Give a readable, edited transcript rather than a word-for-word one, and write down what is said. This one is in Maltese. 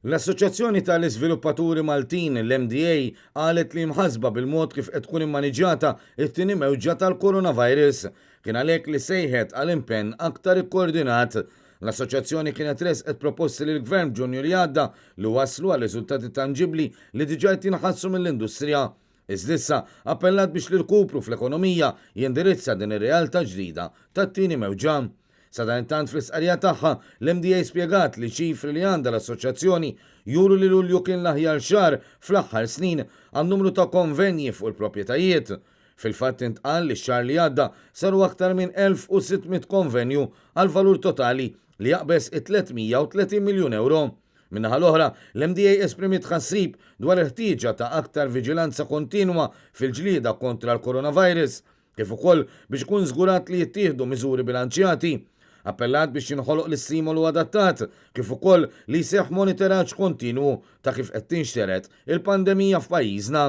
L-Assoċjazzjoni tal-Iżviluppaturi Maltin, l-MDA, qalet li mħassba bil-mod kif qed tkun immaniġġjata t-tieni mewġa tal-coronavirus. Kien għalhekk li sejħet għal impenn aktar ikkoordinat. L-Assoċjazzjoni kienet ressqet proposti lill-Gvern f'Ġunju li għadda li wasslu għal riżultati tanġibbli li diġà qed jinħassu mill-industrija. Iżda issa appellat biex l-irkupru fl-ekonomija jindirizza din ir-realtà ġdida tat-tieni mewġa. Sadanittant fl-istqarrija tagħha, l-MDA spjegat li ċifri li għandha l-assoċjazzjoni juru li Lulju kien l-aħjar xahar fl-aħħar snin għan-numru ta' konvenji fuq il-proprjetajiet. Fil-fatt intqal li x-xahar li għadda saru aktar minn 1,600 konvenju għal valur totali li jaqbeż it-330 miljun ewro. Min-naħa l-oħra, l-MDA esprimiet tħassib dwar il-ħtieġa ta' aktar viġilanza kontinwa fil-ġlieda kontra l-coronavirus, kif ukoll biex ikun żgurat li jittieħdu miżuri bilanċjati. Appellat biex jinħoloq l-istimolu adattat, kif ukoll li jseħħ monitoraġġ kontinwu ta' kif qed tinxtered il-pandemija f'pajjiżna.